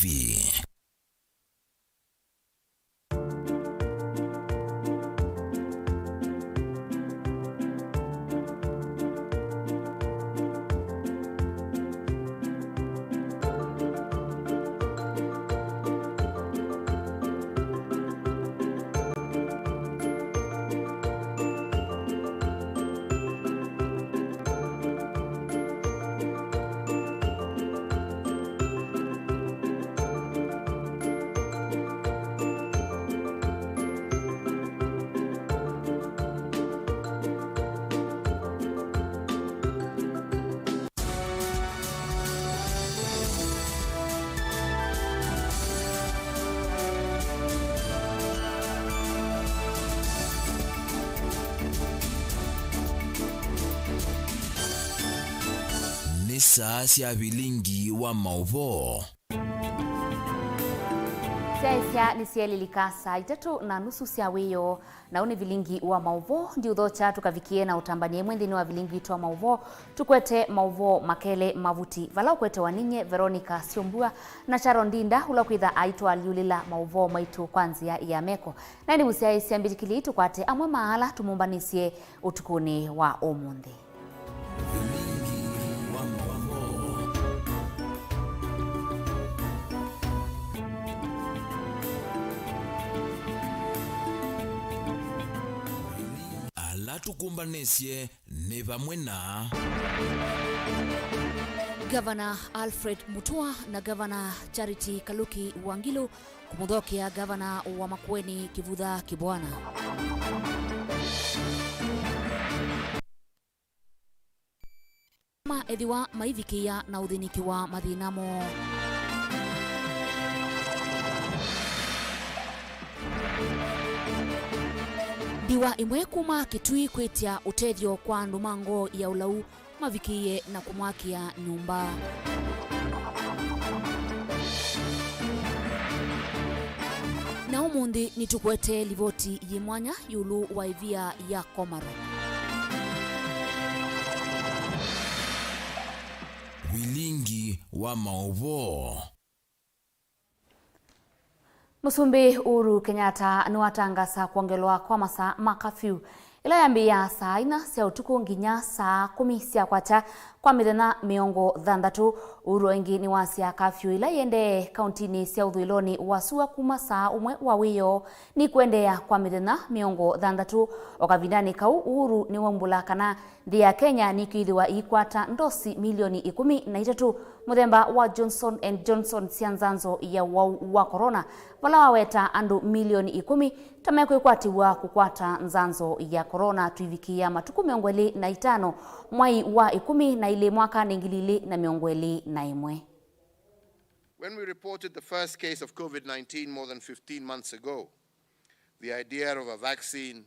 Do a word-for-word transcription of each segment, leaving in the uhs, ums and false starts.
V. Nĩ saa sya vilingi wa maũvoo. Syaĩsya nĩsyeelilika saa itatũ na nusu sya wĩoo, na ũũ nĩ vilingi wa maũvoo. Ndiũthokya tũkavikie na ũtambania ĩmwe nthĩnĩ wa vilingi witũ wa maũvoo. Tũkwete maũvoo ma kelĩ mavuti, vala ũkwetewa nĩ nyie Veronica Syombua na Sharon Ndinda, ũla kwĩtha aitũalyũlĩla maũvoo maitũ kwa nzĩa ya meko. Na ĩndĩ mũsyaĩĩsya mbĩtĩkĩlei tũkwate amwe ma ala tũmũmbanĩsye ũtukũnĩ wa ũmũnthĩ. Ala tũkũmbanĩsye nĩ vamwe na Gavana Alfred Mutua na Gavana Charity Kaluki Wangilu kũmũthokea Gavana wa Makueni Kivutha Kibwana. Ma ethĩwa maivikĩĩa na ũthĩnĩkĩwa mathĩna moo. Ndiwa ĩmwe kuma Kitui kwĩtya ũtethyo kwa andũ ma ngoo ya ũlau mavikĩĩe na kũmwakĩa nyũmba. Na ũmũnthĩ nĩtũkwete livoti yĩ mwanya ĩũlũ wa ĩvia ya Komarok. Vilingi wa maũvoo. Mũsumbĩ Uhuru Kenyatta nĩwatangasa kwongelwa kwa masaa ma kafyu, ĩla yambĩĩa saa inya sya ũtukũ nginya saa kũmi sya kwakya kwa mĩthenya mĩongo thanthatũ. Uhuru ĩngĩ nĩwasya kafyu ĩla ĩendee kauntinĩ sya ũthũĩlonĩ wa sua kuma saa ũmwe wa wĩoo nĩkũendeea kwa mĩthenya mĩongo thanthatũ. O kavindanĩ kau, Uhuru nĩwaumbũla kana nthĩ ya Kenya nĩkwĩthĩwa ĩikwata ndosi milioni ĩkũmi na itatũ mũthemba wa Johnson and Johnson sya nzanzo ya ũwau wa corona, vala waweta andũ milioni ĩkũmi ta mekwĩkwatĩw'a kũkwata nzanzo ya corona tũivikĩĩa matukũ mĩongo ĩlĩ na itano mwai wa ĩkũmi na ilĩ mwakanĩ ngili ilĩ na mĩongo ĩlĩ na ĩmwe. When we reported the first case of COVID nineteen more than fifteen months ago, the idea of a vaccine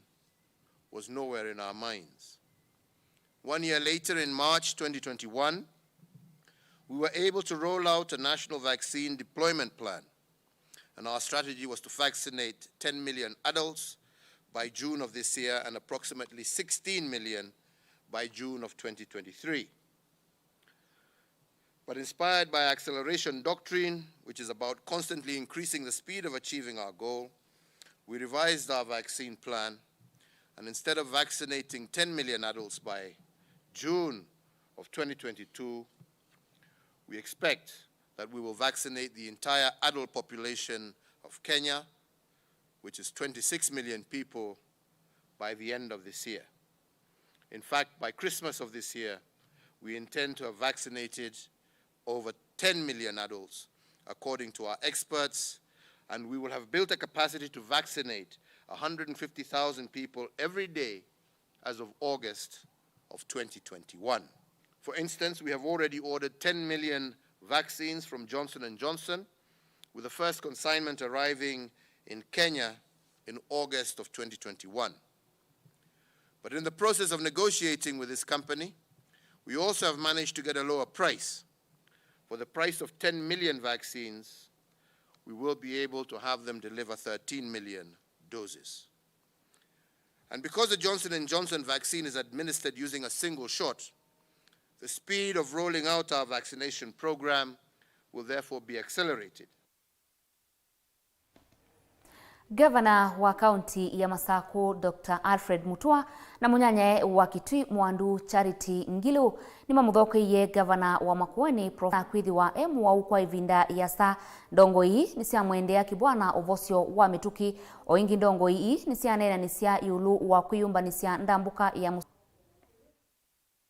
was nowhere in our minds. One year later, in March twenty twenty-one, we were able to roll out a national vaccine deployment plan, and our strategy was to vaccinate ten million adults by June of this year and approximately sixteen million by June of twenty twenty-three. But inspired by our acceleration doctrine, which is about constantly increasing the speed of achieving our goal, we revised our vaccine plan, and instead of vaccinating ten million adults by June of twenty twenty-two, we expect that we will vaccinate the entire adult population of Kenya, which is twenty-six million people, by the end of this year. In fact, by Christmas of this year, we intend to have vaccinated over ten million adults, according to our experts, and we will have built a capacity to vaccinate one hundred fifty thousand people every day as of August of twenty twenty-one. For instance, we have already ordered ten million vaccines from Johnson and Johnson, with the first consignment arriving in Kenya in August of twenty twenty-one. But in the process of negotiating with this company, we also have managed to get a lower price. For the price of ten million vaccines, we will be able to have them deliver thirteen million doses. And because the Johnson and Johnson vaccine is administered using a single shot, the speed of rolling out our vaccination program will therefore be accelerated. Ngavana wa kaunti ya Masaku, Doctor Alfred Mutua, na mũnyanyae wa Kitui, Mwandu Charity Ngilu, nĩmamũthokeie ngavana wa Makueni, Prof, na kwĩthĩwa e mũwau kwa ĩvinda yĩasa. Ndongoi ii nĩsyamwendea Kibwana ũvosyo wa mĩtũkĩ. O ĩngĩ, ndongoi ii nĩsyaneenanĩsya ĩũlũ wa kwĩyũmbanĩsya ndambũka ya mũs-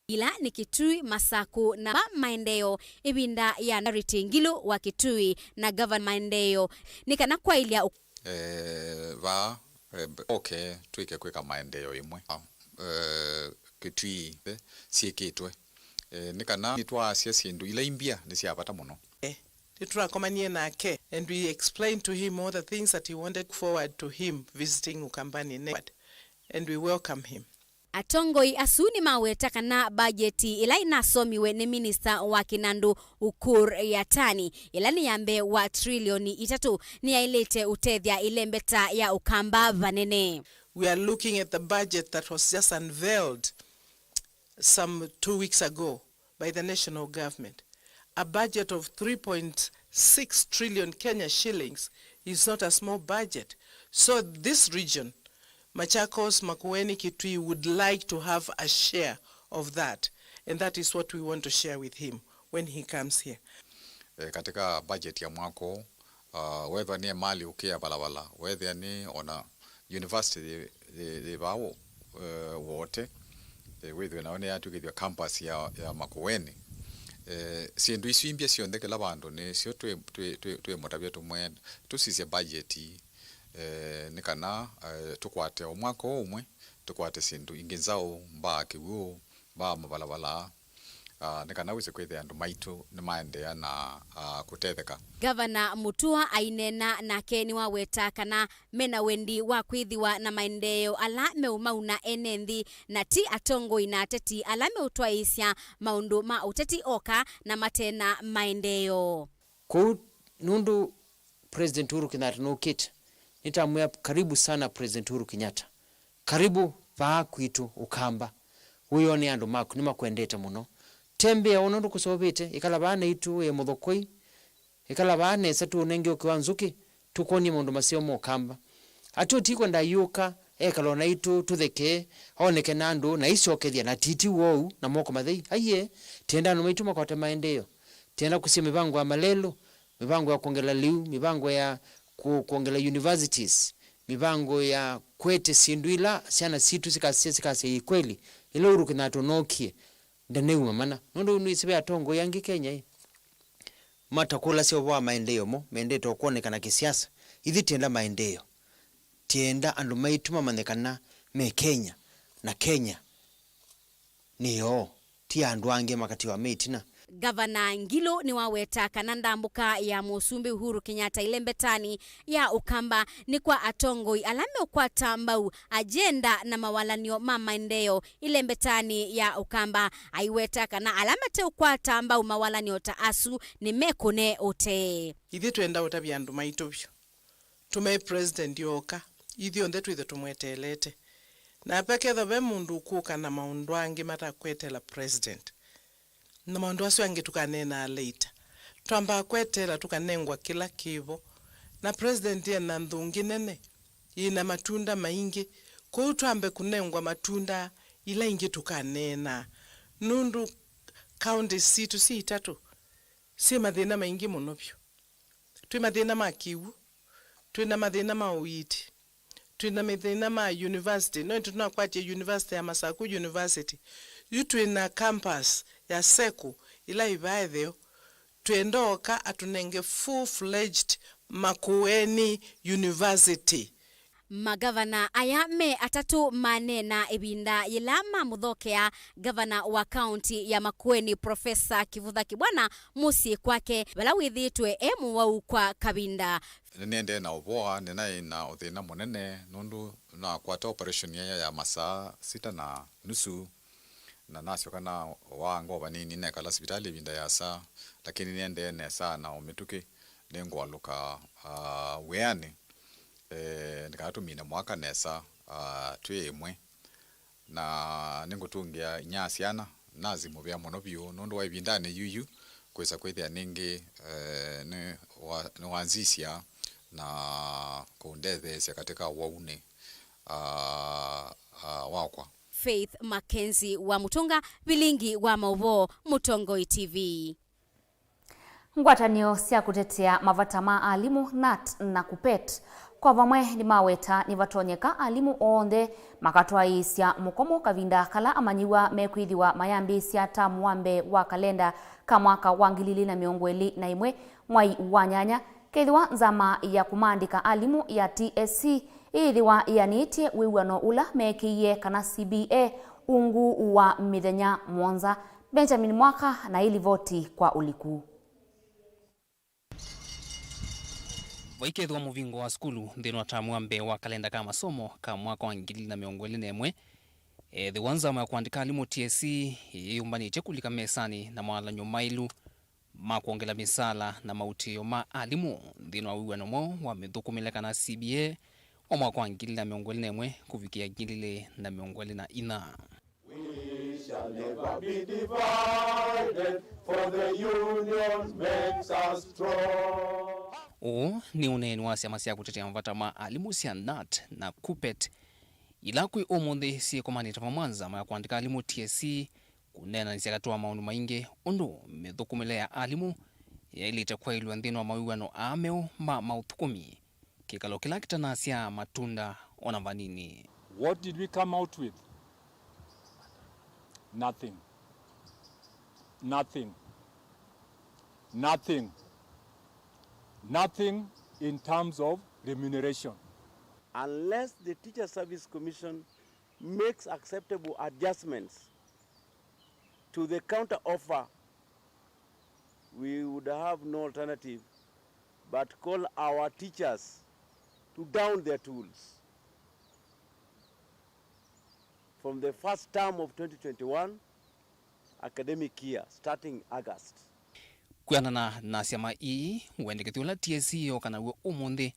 Ila nĩ Kitui, Masaku na ma maendeeo ĩvinda ya Charity Ngilu wa Kitui na ngavana maendeeo nĩ kana kwaĩlya ũ- Eh, vaa, eh, b-, okay, twĩke kwĩka maendeeo ĩmwe. Eh, Kitui, eh, syĩkĩtwe. Eh, nĩ kana nĩtwaasya syĩndũ ila imbya nĩ sya vata mũno. Eh, nĩtũrakomanie nake, and we explained to him all the things that he wanted forward to him visiting Ukambani next, and we welcome him. Atongoi asu nĩmaweta kana mbajeti ĩla ĩnasomiwe nĩ minista wa kĩnandũ Ukur Yatani, ĩla nĩ ya mbee wa trilioni itatũ, nĩyaĩlĩte ũtethya ĩlembeta ya Ũkamba vanene. We are looking at the budget that was just unveiled some two weeks ago by the national government. A budget of three point six trillion Kenya shillings is not a small budget. So this region, Machakos, Makueni, Kitui, would like to have a share of that, and that is what we want to share with him when he comes here. Eh, katika budget ya mwaka huu, uh, whether nĩ mali ũkĩa valala, whether nĩ ona university yĩ, yĩ, yĩ vau, eh, Wote, eh, wĩthwe nayo nĩyatw'ĩkĩthw'a campus ya, ya Makueni. Eh, syĩndũ isu imbya syonthe kĩla vandũ nĩsyo twĩ, twĩ, twĩ, twĩmũtavya tũmwe tũsisye budget, eh, nĩ kana, eh, tũkwate o mwaka ũũ ũmwe, tũkwate syĩndũ ingĩ nzaũ, mbaa kĩw'ũ, mbaa mavalala, ah, nĩ kana wĩse kwĩthĩa andũ maitũ nĩmaendeea na, ah, kũtetheka. Ngavana Mutua aineena nake nĩwaweta kana mena wendi wa kwĩthĩwa na maendeeo ala meũmauna ene nthĩ, na ti atongoi na ateti ala meũtwaĩĩsya maũndũ ma ũteti oka na mate na maendeeo. Kwoou nũndũ President Uhuru Kenyatta nũkĩte, nĩtamwĩa, "Karibu sana President Uhuru Kenyatta. Karibu vaa kwitũ Ũkamba. Wĩone andũ maku, nĩmakwendete mũno. Tembea ũna ũndũ kũseũvĩte, ĩkala vaa naitũ wĩ mũthokoi, ĩkala vaa nesa tũũnenge ũkĩ wa nzũkĩ, tũkwony'e maũndũ maseo ma Ũkamba." Atĩ ũtikwenda ayũka, ekala o naitũ, tũthekee, oneke na andũ, na aisokethya na titi wou na moko mathei. Aiee, tienda andũ maitũ makwate maendeeo. Tienda kũsya mĩvango ya malelũ, mĩvango ya kwongela lĩu, mĩvango ya ku-, kwongela universities, mĩvango ya kwete syĩndũ ila syana sitũ sikasya, sikasya ĩ kweli, ĩla Uhuru Kenyatta ũnookie, ndaneuma mana. Nũndũ nĩwĩsĩ ve atongoi angĩ Kenya ĩ, matakũlasya ũvoo wa maendeeo mo, mendete o kwonekana kĩsiasa. Ithyĩ tienda maendeeo. Tienda andũ maitũ mamanye kana me Kenya, na Kenya nĩ yoo, ti andũ angĩ makatiwa me ĩtina. Ngavana Ngilu nĩwaweta kana ndambũka ya Mũsumbĩ Uhuru Kenyatta ĩlembetanĩ ya Ũkamba nĩ kwa atongoi ala meũkwata mbau agenda na mawalany'o ma maendeeo ĩlembetanĩ ya Ũkamba. Aiweta kana ala mateũkwata mbau mawalany'o ta asu nĩmekũne ũtee. Ithyĩ twenda ũtavya andũ maitũ vyũ. Tũmee President oka, ithyonthe twĩthe tũmweteelete. Na vekethwa ve mũndũ ũkũka na maũndũ angĩ matakwetela President, na maũndũ asu angĩ tũkaneenaa later. Twambaa kweteela tũkanengwa kĩla kĩvo. Na President ena nthũngĩ nene, yĩna matunda maingĩ. Kwoou twambe kũnengwa matunda ila ingĩ tũkaneenaa. Nũndũ counties sitũ syĩ itatũ syĩ mathĩna maingĩ mũno vyũ. Twĩ mathĩna ma kĩw'ũ, twĩ na mathĩna ma ũiiti, twĩ na mathĩna ma university. No ĩndĩ tũnakwatya University ya Masaku University. Yu twĩ na campus ya SEKU ĩla ĩvaetheo. Twenda oka atũnenge full-fledged Makueni University. Magavana aya me atatũ maneena ĩvinda yĩla mamũthokea ngavana wa kaunti ya Makueni, Profesa Kivutha Kibwana, mũsyĩ kwake, vala wĩthĩĩtwe e mũwau kwa kavinda. Nĩnĩendee na ũvoa, nĩnaĩ na ũthĩna mũnene nũndũ nakwata operation yaya ya masaa sita na nusu, na nasyoka nawaa ngoo vanini, nekala sivitalĩ ĩvinda yĩasa, lakini nĩendee nesa na o mĩtũkĩ nĩngũalũka, ah, wĩanĩ, eh, nĩ kana tũmine mwaka nesa, ah, twĩ ĩmwe. Na nĩngũtũngĩa inyia syana, nazi mũvea mũno vyũ nũndũ wa ĩvindanĩ yuyu kwĩsa kwĩthĩa nĩngĩ, eh, nĩ wa-, nĩwanzisya na kũndetheesya katika waunĩ, ah, ah, wakwa. Faith Mackenzie wa Mutunga, vilingi wa mauvoo, Mũtongoi T V. Ngwatanĩo sya kũtetea mavata ma alimũ, nat na KUPPET, kwa vamwe nĩmaweta nĩvatonyeka alimũ onthe makatwaĩĩsya mũkomo kavinda kala amanyĩw'a mekwĩthĩwa mayambĩĩsya tamu wa mbee wa kalenda ka mwaka wa ngili ili na mĩongo ĩlĩ na ĩmwe mwai wa nyanya, kethĩwa nzama ya kũmaandĩka alimũ ya T S C ĩĩthĩwa ĩanĩtye wĩw'ano ũla meekĩie kana C B A ungu wa mĩthenya mũonza. Benjamin Mwaka na ĩlivoti kwa ũliku. Vaikethĩwa mũvingo wa sukulu nthĩnĩ wa tamu wa mbee wa kalenda ka masomo ka mwaka wa ngili ili na mĩongo ĩlĩ na ĩmwe, ethĩwa nzama ya kũandĩka alimũ T S C ĩyĩyũmbanĩtye kũlika mesanĩ na mawalany'o maĩlu ma kwongela mĩsaala na mautĩĩo ma alimũ nthĩnĩ wa wĩw'ano mweũ wa mĩthũkũmĩle kana C B A wa mwaka wa ngili ili na mĩongo ĩlĩ na ĩmwe kũvikĩa ngili ili na mĩongo ĩlĩ na inya. We shall never be divided, for the union makes us strong. Ũũ nĩ ũneeni wa syama sya kũtetea mavata ma alimũ sya nat na KUPPET, ila kwĩ ũmũnthĩ syĩkomanĩte vamwe nzama ya kũandĩka alimũ T S C kũneenanĩsya katĩ wa maũndũ maingĩ ũndũ mĩthũkũmĩle ya alimũ yaĩlĩte kwaĩlw'a nthĩnĩ wa mawĩw'ano aa meũ ma maũthũkũmi, kĩkalo kĩla kĩtanasyaa matunda o na vanini. What did we come out with? Nothing. Nothing. Nothing. Nothing in terms of remuneration. Unless the Teacher Service Commission makes acceptable adjustments to the counter offer, we would have no alternative but call our teachers to down their tools from the first term of twenty twenty-one academic year, starting August. Kwĩanana na syama ii, wendekethyo ũla T S C yooka naw'o ũmũnthĩ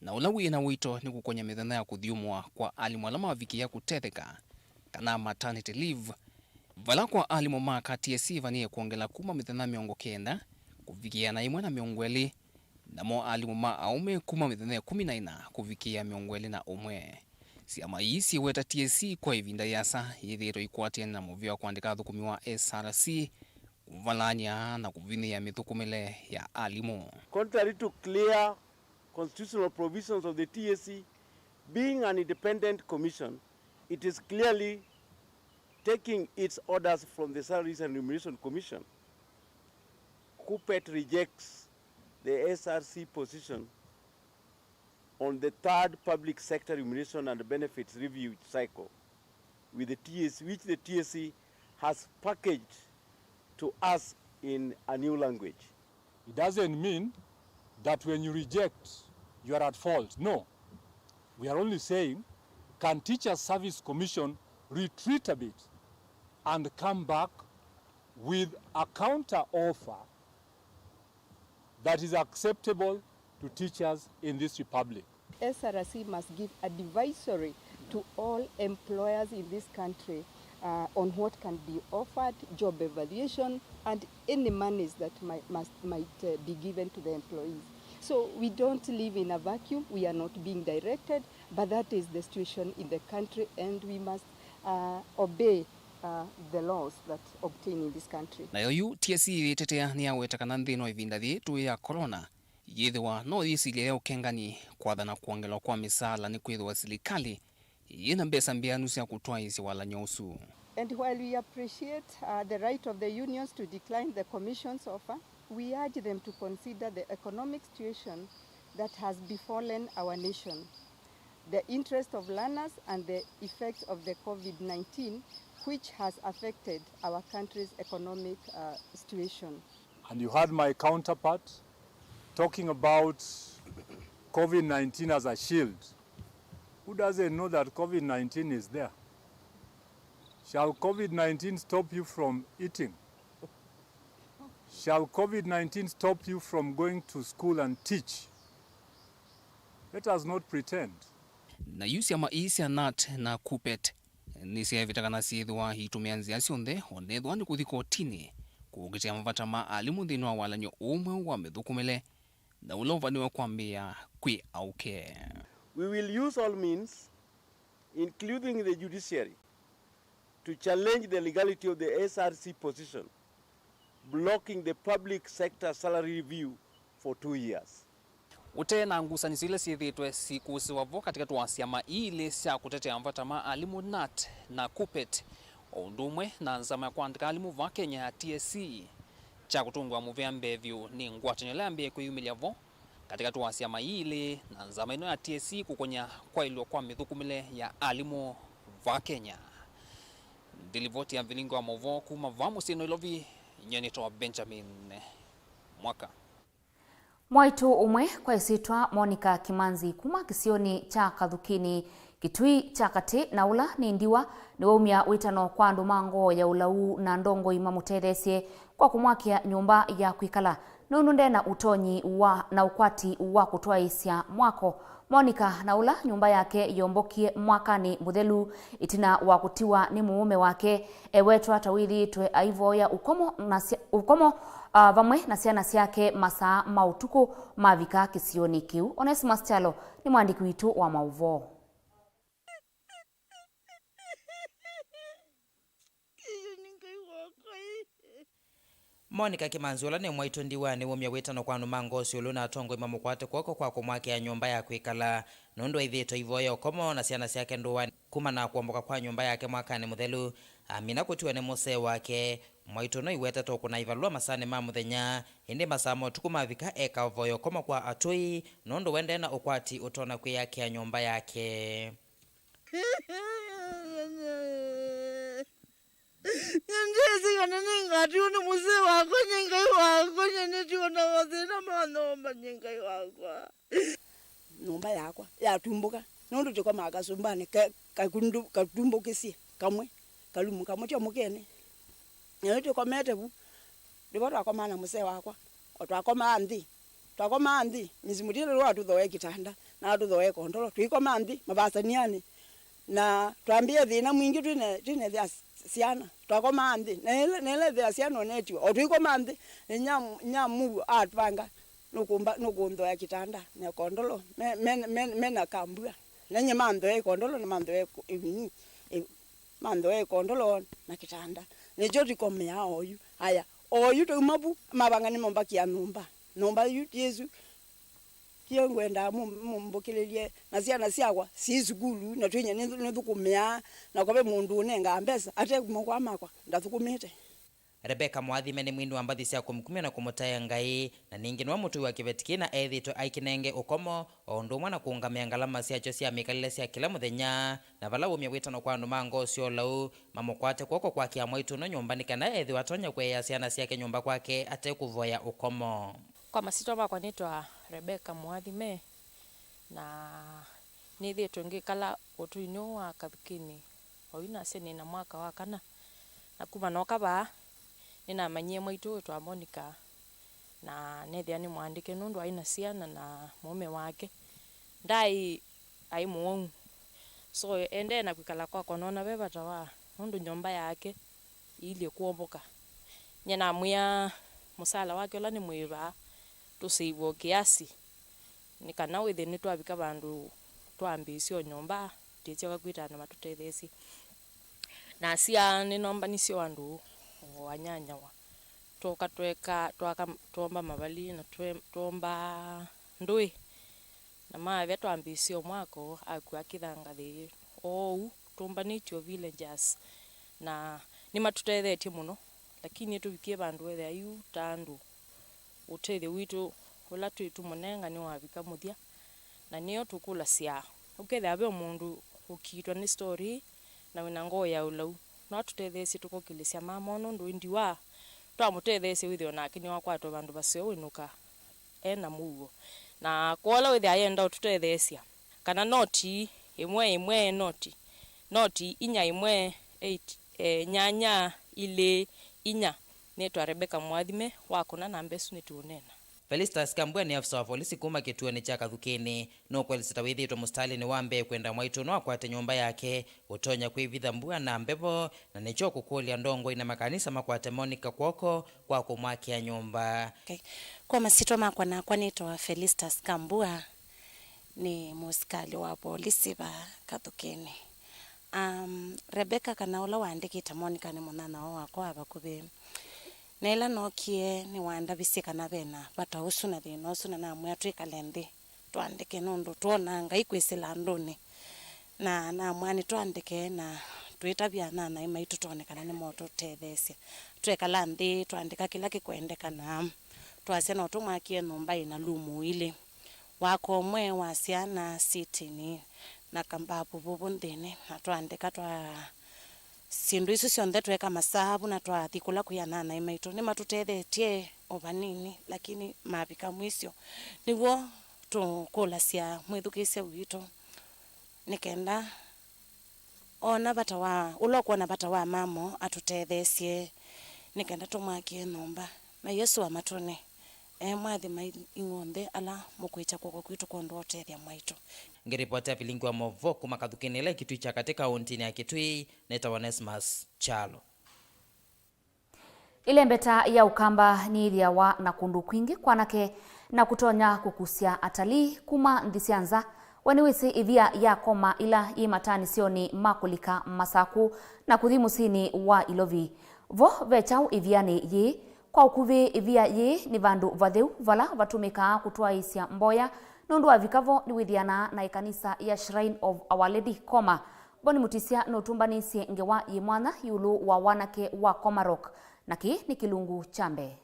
na ũla wĩ na ũito nĩ kũkony'a mĩthenya ya kũthyũmũa kwa alimũ ala mavikĩĩa kũtetheka, kana maternity leave, vala kwa alimũ ma aka T S C ĩvanĩe kwongela kuma mĩthenya mĩongo kenda kũvikĩĩa na ĩmwe na mĩongo ĩlĩ, namo alimũ ma aũme kuma mĩthenya ĩkũmi na ĩna kũvikĩĩa mĩongo ĩlĩ na ũmwe. Syama ii syĩweta T S C kwa ĩvinda yĩasa yĩthĩĩtwe ikwatĩane na mũvĩa wa kũandĩka athũkũmi wa S R C kũvalaany'a na kũvinyĩĩa mĩthũkũmĩle ya alimũ. Contrary to clear constitutional provisions of the T S C being an independent commission, it is clearly taking its orders from the Salaries and Remuneration Commission. KUPPET rejects the S R C position on the third public sector remuneration and benefits review cycle with the T S, which the T S C has packaged to us in a new language. It doesn't mean that when you reject, you are at fault. No. We are only saying, can Teachers Service Commission retreat a bit and come back with a counter offer that is acceptable to teachers in this republic. S R C must give advisory to all employers in this country, uh, on what can be offered, job evaluation, and any monies that might, must, might, uh, be given to the employees. So we don't live in a vacuum, we are not being directed, but that is the situation in the country, and we must, uh, obey, uh, the laws that obtain in this country. Nayo yu T S C yĩtetea nĩyaweta kana nthĩnĩ wa ĩvinda yĩĩ tũĩ ya corona, yĩthĩwa no yĩsilye ya ũkengani kwathana kwongelwa kwa mĩsaala nĩkwĩthĩwa silikalĩ yĩ na mbesa mbĩanu sya kũtwaĩĩsya walany'o ũsu. And while we appreciate, uh, the right of the unions to decline the commission's offer, we urge them to consider the economic situation that has befallen our nation, the interest of learners and the effects of the COVID nineteen, which has affected our country's economic, uh, situation. And you had my counterpart talking about COVID nineteen as a shield. Who doesn't know that COVID nineteen is there? Shall COVID nineteen stop you from eating? Shall COVID nineteen stop you from going to school and teach? Let us not pretend. Na yu syama ii sya nat na KUPPET nĩsyaĩvĩta kana syĩthĩwa iitũmĩa nzĩa syonthe, o na ethĩwa nĩ kũthi kotinĩ, kũkitĩa mavata ma alimũ nthĩnĩ wa walany'o ũũ mweũ wa mĩthũkũmĩle, na ũla ũvaniwe kwambĩĩa kwĩ aũke. We will use all means, including the judiciary, to challenge the legality of the S R C position blocking the public sector salary review for two years. Ũte na ngusanĩsyo ila syĩthĩĩtwe sikũsĩwa vo katĩkatĩ wa syama ii ilĩ sya kũtetea mavata ma alimũ, nat na kupet, o ũndũ ũmwe na nzama ya kũandĩka alimũ vaa Kenya ya T S C, kya kũtũngĩwa mũvea mbee vyũ nĩ ngwatanĩo ĩla yambĩĩe kwĩyumĩlya vo katĩkatĩ wa syama ii ilĩ na nzama ĩno ya T S C kũkony'a kwaĩlw'a kwa mĩthũkũmĩle ya alimũ vaa Kenya. Ndilivoti ya mvilingo wa maũvoo kuma vaa mũsyĩ Nairobi, nyie nĩtawa Benjamin Mwaka. Mwaitũ ũmwe kwa ĩsyĩtwa Monica Kimanzi kuma kĩsionĩ kya Kathukini, Kitui kya Katĩ, na ũla nĩ ndiwa, nĩwaumya wĩtano kwa andũ ma ngoo ya ũlau na ndongoi mamũtetheesye kwa kũmwakĩa nyũmba ya kwĩkala, nũndũ nde na ũtonyi wa na ũkwati wa kũtwaĩĩsya mwako. Monica, na ũla nyũmba yake yombokie mwakanĩ mũthelu ĩtina wa kũtiwa nĩ mũũme wake, ewetwa ta wĩthĩĩtwe aivoya ũkomo na sya-, ũkomo, ah, vamwe na syana syake masaa ma ũtukũ mavika kĩsionĩ kĩu. Onesimus Kyalo nĩ mwandĩki witũ wa maũvoo. Monica Kimanzi, ũla nĩ mwaitũ ndiwa, nĩwumya wĩtano kwa andũ ma ngoo syũlũ na atongoi mamũkwate kw'oko kwa kũmwakĩa nyũmba ya kwĩkala, nũndũ aithĩĩtwe aivoya ũkomo na syana syake ndũanĩ. Kumana na kũomboka kwa nyũmba yake mwakanĩ mũthelu, amina kũtiwa nĩ mũsee wake, mwaitũ ũno aiwetetwe ũkũna ivalũa masaanĩ ma mũthenya, ĩndĩ masaa ma ũtukũ mavika ekavoya ũkomo kwa atũi, nũndũ we nde na ũkwati ũtonya kwĩyakĩa nyũmba yake. Nĩndyĩsĩ kana nĩngatiwa nĩ mũsee wakwa, nyie Ngai wakwa, nyie nĩtiwa na mathĩna ma nyũmba, nyie Ngai wakwa. Nyũmba yakwa yatumbũka, nũndũ tũkomaa kasũmbanĩ ke-, kakundu-, katumbũkĩsye kamwe, kalumu kamwe tyo mũkene. Na yu tũkomete vu, nĩvo twakomaa na mũsee wakwa, o twakomaa nthĩ. Twakomaa nthĩ, Miss Mũtiĩle nĩwe watũthoee kĩtanda, na atũthoee kondolo. Tũikoma nthĩ mavasanianĩ, na twambĩĩe thĩna mwingĩ twĩne, twĩnethĩa syana. Twakomaa nthĩ, na ĩla, na ĩla ethĩa syana onetiwe, o tũikoma nthĩ, inya, inya mũuo atwanga, nũkũmba, nũkũnthoea kĩtanda na kondolo, me, me, me, me na kambua. Na nyie manthoee kondolo na manthoee ĩvinyi, ĩ, manthoee kondolo na kĩtanda. Nĩkyo tũikomeaa oyu. Aya, oyu twauma vu, mavanga nĩmombakia nyũmba. Nyũmba yu ti ĩsu. Kĩo ngwendaa mũ-, mũmbũkĩlĩlye na syana syakwa syĩ sukulu, na twĩnyie nĩ, nĩthũkũmĩaa, na kwave mũndũ ũnengaa mbesa ate kuma kwa makwa, ndathũkũmĩte. Rebecca Mwathime nĩ mwini wa mbathi sya kũmkumya na kũmũtaĩa Ngai, na ningĩ nĩwe mũtũi wa kĩveti kĩĩ na ethĩĩtwe aikĩnenge ũkomo, o ũndũ ũmwe na kũũngamĩa ngalama syakyo sya mĩkalĩle sya kĩla mũthenya, na vala waumya wĩtano kwa andũ ma ngoo sya ũlau mamũkwate kw'oko kwakĩa mwaitũ ũno nyũmba nĩ kana ethĩwe atonya kũeea syana syake nyũmba kwake ate kũvoya ũkomo. Kwa masyĩtwa makwa nĩtwa Rebecca Mwathime, na nĩthĩĩtwe ngĩkala ũtũinĩ ũũ wa Kathukini. Oyu nasya nĩ na mwaka wa kana, na kuma nooka vaa, nĩnamanyie mwaitũ wĩtwa Monica, na neethĩa nĩ mũandĩke nũndũ aĩ na syana na mũũme wake ndaĩ, aĩ mũwau. So, endee na kwĩkala kwakwa, noona ve vata wa, nũndũ nyũmba yake iilyĩ kũomboka. Nyie namwĩa mũsala wake ũla nĩmwĩvaa tũseivwe o kĩasi, nĩ kana wĩthĩe nĩtwavika vandũ twambĩĩsya o nyũmba, tũisyoka kwĩtana matũtetheesye. Nasya nĩnombanisye o andũ o anyanyawa, twoka tweka, twaka, twomba mavali na twe-, twomba ndũĩ, na maavya twambĩĩsye o mwako, akw'a akĩthanga thĩ. Oou tũmbanĩtye o villagers, na nĩmatũtethetye mũno, lakini nĩtũvikie vandũ weethĩa yu ta andũ ũtethyo witũ ũla twĩ tũmũnenga nĩwavika mũthya, na nĩyo tũkũlasya, ũkethĩa ve mũndũ ũkiitwa nĩ story na wĩna ngoo ya ũlau, no atũtetheesye tũkokĩlĩsya mama ũũ, nũndũ ĩndĩ wa twamũtetheesye wĩthĩe o nake nĩwakwatwa vandũ vaseo wĩnũka e na mũuo. Na kwoou wĩthĩa ayenda ũtũtetheesya, kana noti ĩmwe ĩmwe, noti, noti inya ĩmwe, eight, eh, nyanya ilĩ inya. Nĩtwa Rebecca Mwathime, wakũna namba ĩsu nĩtũũneena. Felistas Kambua nĩ afisa wa volisi kuma kĩtuonĩ kya Kathukĩnĩ. Nũkwelesya ta wĩthĩĩtwe mũsitalĩnĩ wa mbee kwenda mwaitũ no akwate nyũmba yake, ũtonya kwĩvitha mbua na mbevo, na nĩkyo kũkũlya ndongoi na makanisa makwate Monica kw'oko kwa kũmwakĩa nyũmba. Okay. Kwa masyĩtwa makwa, nakwa nĩtawa Felistas Kambua, nĩ mũsikalĩ wa volisi va Kathukĩnĩ. Um, Rebecca, kana ũla waandĩkĩte Monica, nĩ mũnyanyawa wakwa wa vakuvĩ. Na ĩla nookie, nĩwandavisye kana ve na vata ũsu na thĩna ũsu, na namwĩa twĩkale nthĩ tũandĩke, nũndũ twonaa Ngai kwĩsĩla andũnĩ. Na namwĩa nĩtũandĩke na twĩtavya anyanyae maitũ twone kana nĩmotũtetheesya. Twekala nthĩ, twaandĩka kĩla kĩkwendeka, na twasya no tũmwakĩe nyũmba ĩna lumu ilĩ, wako ũmwe wa syana, sitting, na kambavu vũvũ nthĩnĩ, na twaandĩka twa syĩndũ isu syonthe, tweeka masavu na twathi kũla kwĩ anyanyae maitũ. Nĩmatũtethetye o vanini, lakini mavika mwisho. Nĩw'o tũkũlasya mwĩthukĩĩsya witũ nĩ kenda ona vata wa, ũla ũkwona vata wa mamo atũtetheesye nĩ kenda tũmwakĩe nyũmba. Na Yesũ amatũne, emwathima inyw'onthe ala mũkwĩkya kw'oko kwitũ kwondũ wa ũtethya mwaitũ. Ngĩripotĩa vilingi wa movoo kuma Kathukĩnĩ ĩla ĩkĩtui kya katĩ kaũntinĩ ya Kitui, nĩtawa Onesmus Kyalo. Ĩlembeta ya Ũkamba nĩyĩthĩawa na kũndũ kwingĩ kwanake na kũtonya kũkusya atalii kuma nthĩ sya nza. We nĩwĩsĩ ĩvia ya Koma ĩla yĩ mataanĩsyonĩ ma kũlika Masakũ na kũthi mũsyĩnĩ wa Ilovi? Vo ve kyaũ ĩvianĩ yĩĩ? Kwa ũkuvĩ, ĩvia yĩĩ nĩ vandũ vatheu vala vatũmĩkaa kũtwaĩĩsya mboya. Nũndũ wavika vo nĩwĩthĩanaa na ĩkanisa ya Shrine of Our Lady Koma. Boni Mutisya nũtũmbanĩisye ngewa yĩ mwanya ĩũlũ wa wanake wa Komarok, na kĩĩ nĩ kĩlungu kya mbee.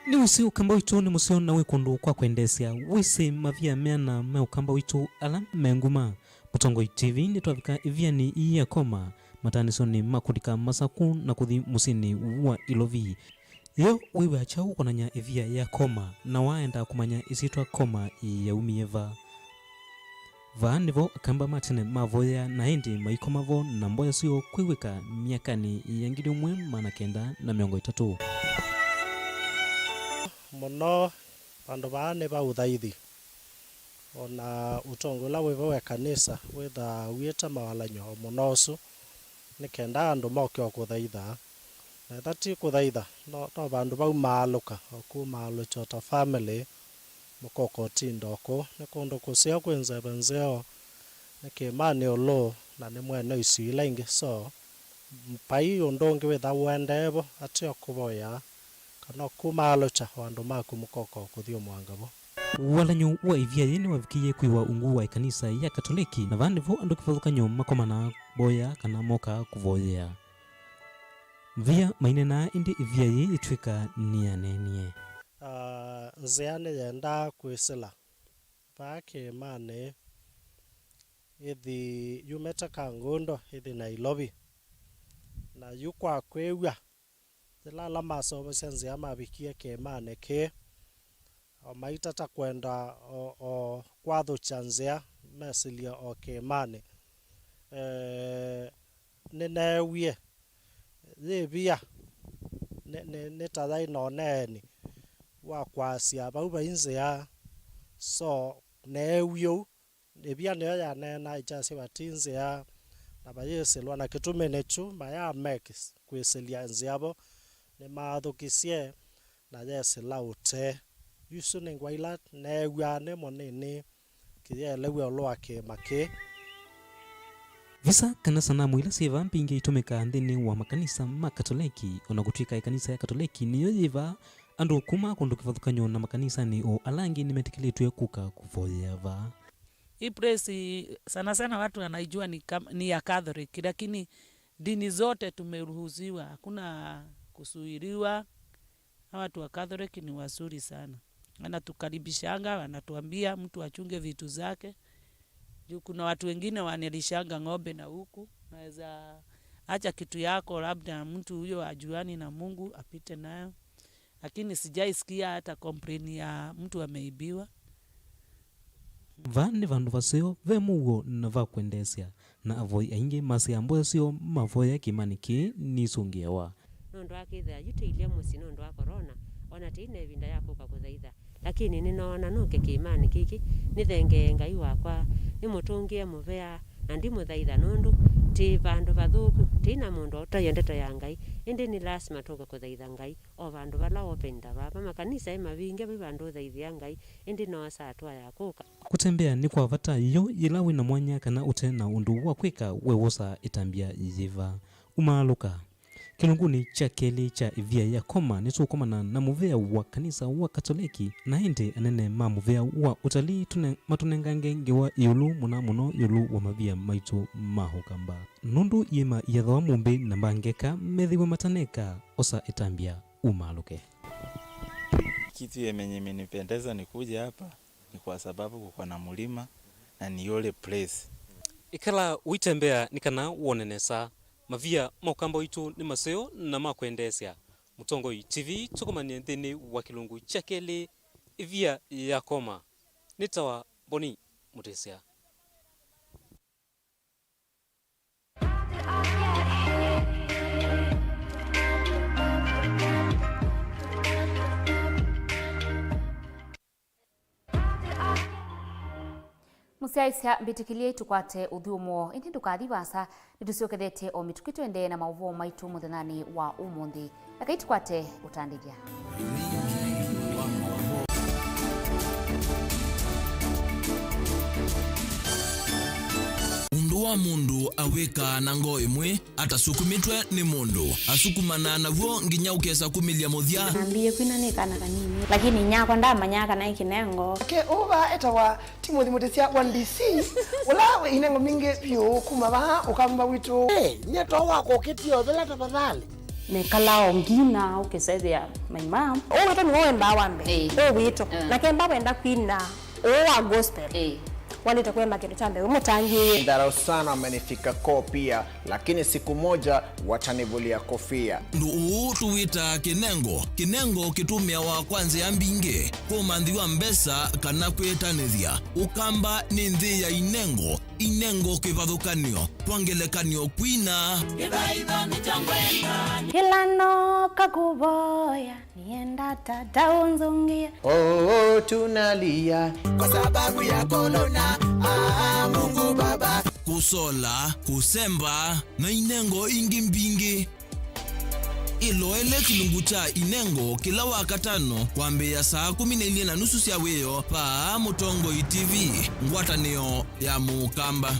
Nĩwĩsĩ Ũkamba witũ nĩ mũseo na wĩ kũndũ kwa kwendeesya. Wĩsĩ mavia meana me Ũkamba witũ ala me nguma? Mũtongoi T V nĩtwavika ĩvianĩ ii ya Koma, mataanĩsyonĩ ma kũlika Masakũ na kũthi mũsyĩnĩ wa Ilovi. Yo wĩw'aa kyaũ ũkonany'a ĩvia ya Koma, na waenda kũmanya ĩsyĩtwa Koma yaumie va? Vaa nĩvo Akamba ma tene mavoyea, na ĩndĩ maikoma vo na mboya syoo kwĩw'ĩka myakanĩ ya ngili ĩmwe maana kenda na mĩongo ĩtatũ. Mũno vandũ vaa nĩ va ũthaithi. O na ũtongoi ũla wĩ vo wa ĩkanisa wĩthaa ũiĩte mawalany'o o mũno ũsu, nĩ kenda andũ moke o kũthaitha. Na ethĩwa ti kũthaitha, no, no vandũ vau maalũka, o kũu maalũkya o ta family, mũkoka ũtinda o kũu. Nĩ kũndũ kũseo kwĩ nzeve nzeo, nĩ kĩĩmanĩ ĩũlũ, na nĩ mwene isio ila ingĩ. So, vai ũndũ ũngĩ wĩthaa ũendee vo, atĩ o kũvoya, kana o kũmaalũkya o andũ maku mũkoka o kũthi o mũanga vo. Walany'o wa ĩvia yĩĩ nĩwavikĩie kwĩwa ungu wa ĩkanisa ya Katoleki, na vaa nĩvo andũ kĩvathũkany'o makomanaa mboya kana mokaa kũvoyea. Via mainenaa, ĩndĩ ĩvia yĩĩ yĩtw'ĩka nĩyaneenie. Ah, nzĩa nĩyendaa kwĩsĩla vaa kĩĩmanĩ, ĩthi yumĩte Kangundo ĩthi Nailovi. Na yu kwa kwĩw'a, yĩla ala maseũvasya nzĩa mavikie kĩĩmanĩ kĩĩ, o maitata kwenda o, o kwathũkya nzĩa, mesĩlye o kĩĩmanĩ. Eh, nĩneewie yĩ via, nĩ, nĩ, nĩ ta yaĩ na ũneeni wa kwasya vau vai nzĩa. So, neewie ũu, ĩvia nĩyo yaneena ĩkyasya vati nzĩa, na vayĩsĩlwa, na kĩtumi nĩkyu maya make kwĩsĩlya nzĩa vo, nĩmaathũkisye na yesĩla ũtee. Yu isu nĩ ngwa ila neew'aa nĩ mũnini kĩyeelew'a ĩũlũ wa kĩĩma kĩĩ. Visa kana sanamu ila syĩ vaa mbingĩ itũmĩkaa nthĩnĩ wa makanisa ma Katoleki, o na kũtw'ĩka ĩkanisa ya Katoleki nĩyo yĩ vaa, andũ kuma kũndũ kĩvathũkany'o na makanisanĩ o ala angĩ nĩmetĩkĩlĩtw'e kũka kũvoyea vaa. Hii place sana sana watu wanaijua ni kam-, ni ya Catholic, lakini dini zote tumeruhusiwa, hakuna kuzuiliwa. Hawa watu wa Catholic ni wazuri sana. Wanatukaribishanga, wanatuambia mtu achunge vitu zake. Juu kuna watu wengine wanalishanga ng'ombe na huku, naweza acha kitu yako, labda mtu huyo ajuani na Mungu apite nayo, lakini sijaisikia hata complain ya mtu ameibiwa. Vaa nĩ vandũ vaseo ve mũuo na va kwendeesya, na avoi aingĩ masyaa mboya syoo mavoya kĩĩmanĩ kĩĩ nisũngĩawa. Nũndũ wa kwĩthĩa yu tũilye mũsyĩ nũndũ wa korona, o na tĩi na ĩvinda ya kũka kũthaitha. Lakini nĩnoona nũke kĩĩmanĩ kĩkĩ, nĩthengee Ngai wakwa, nĩmũtũngĩe mũvea, na ndimũthaitha nũndũ tĩ vandũ vathũku, tĩi na mũndũ ũtaĩa ndeto ya Ngai, ĩndĩ nĩ lasima tũke kũthaitha Ngai o vandũ vala open ta vava. Makanisa e mavinge, vai vandũ ũthaithĩa Ngai, ĩndĩ noosa atũa ya kũka. Kũtembea nĩ kwa vata yo yĩla wĩ na mwanya kana ũte na ũndũ wa kwĩka, we wosaa ĩtambya yĩva? Umaalũka. Kĩlungunĩ kya kelĩ kya ĩvia ya Koma, nĩtũũkomana na mũvĩa wa kanisa wa Katoleki, na ĩndĩ anene ma mũvĩa wa ũtalii tũne-, matũnengange ngewa ĩũlũ mũna mũno ĩũlũ wa mavia maitũ ma Ũkamba. Nũndũ iĩma iyathawa mũmbĩ na mbangeka methĩwe mataneka, osa ĩtambya umaalũke. Kitu yenye imenipendeza nikuje hapa ni kwa sababu kuko na mlima na ni ole place. Ĩkala ũitembea nĩ kana wone nesa. Mavia ma Ũkamba waitũ nĩ maseo na ma kwendeesya. Mũtongoi T V tũkomanie nthĩnĩ wa kĩlungu kya kelĩ, ĩvia ya Koma. Nĩtawa Boni Mũtĩsya. Mũsyaĩĩsya, mbĩtĩkĩlyei tũkwate ũthyũmũo, ĩndĩ ndũkathi vaasa, nĩtũsyokethetye o mĩtũkĩ tũendee na maũvoo maitũ mũthenyanĩ wa ũmũnthĩ. Ekai tũkwate ũtandĩthya. Ũndũ wa mũndũ awĩkaa na ngoo ĩmwe atasukumĩtwe nĩ mũndũ, asukumanaa naw'o nginya ũkesa kumĩlya mũthya. Nambĩĩe kwina nĩ kana kanini, lakini nyakwa ndamanyaa kana ĩ kĩnengo. Nake ũũ vaa etawa Timothy Mũtĩsya wa D C, ũla wĩ inengo mbingĩ vyũ kuma vaa Ũkamba witũ. Hey, nye to wakũkĩtie ũthela tafadhali. Nekalaa o ngina ũkĩsethĩa my mom. Ũũ witũ nĩwe wendaa wa mbee. Ĩĩ. Ũũ witũ. Mm. Na kemba wenda kwina ũũ wa gospel. Ĩĩ. Walĩte kũemba kĩndũ kya mbee, wĩ mũtangĩĩe. Dharau sana amenifika koo pia, lakini siku moja watanivulia kofia. Ũndũ ũũ tũwĩtaa kĩnengo. Kĩnengo kĩtũmĩawa kwa nzĩa mbingĩ, kũmanthĩwa mbesa kana kwĩtanĩthya. Ũkamba nĩ nthĩ ya inengo, inengo kĩvathũkanyo, kwa ngelekany'o kwina. Kĩthaitho nĩkyo ngwenda. Ĩla nooka kũvoya, nĩenda tata ũnzũngĩe. Oh, tunalia kwa sababu ya korona. Ah, Mungu Baba. Kũsola, kũsemba, na inengo ingĩ mbingĩ. Ĩloele kĩlungu kya inengo kĩla Wakatano kwambĩĩa saa kũmi na ilĩ na nusu sya wĩoo vaa Mũtongoi T V, ngwatanĩo ya Mũkamba.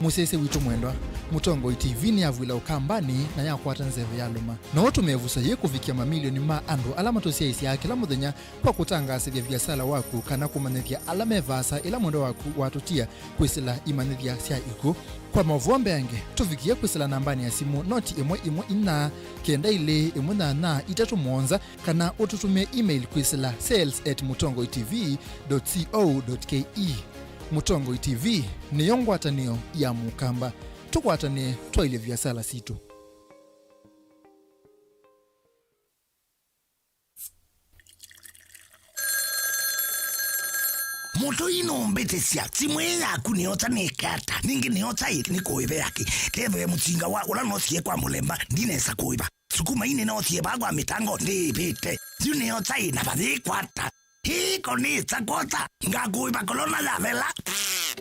Mũsyaĩĩsya witũ mwendwa, Mũtongoi T V nĩyavw'ĩla Ũkambanĩ na yakwata nzeve yalũma. No ũtũme ĩvuso yĩĩ kũvikĩa mamilioni ma andũ ala matũsyaĩĩsyaa kĩla mũthenya kwa kũtangaasĩthya viasala waku kana kũmanyĩthya ala me vaasa ĩla mwendwa waku watũtia kwĩsĩla imanyĩthya sya ikw'ũ. Kwa maũvoo mbeange, tũvikĩe kwĩsĩla nambanĩ ya simũ noti ĩmwe ĩmwe inya kenda ilĩ ĩmwe nyanya itatũ mũonza, kana ũtũtũmĩe email kwĩsĩla sales at mũtongoitv dot co dot ke. Mũtongoi T V nĩyo ngwatanĩo ya Mũkamba. Tũkwatanĩe twaĩlye viasala sitũ. Mũtũi nũmbĩtĩsya, simũ ĩĩ yaku nĩyosa nĩke ata? Ningĩ nĩyosa ĩ nĩkũĩvĩa kĩ? Kethĩwe mũsinga wa ũla noosie kwa mũlemba ndinesa kũĩva. Sukuma ii nĩnoosie vaa kwa mĩtango ndĩĩvĩte. Yu nĩyosa ĩ na vayĩkwata? Ĩĩ ko nĩsa kwosa, ngakũĩva korona yathela.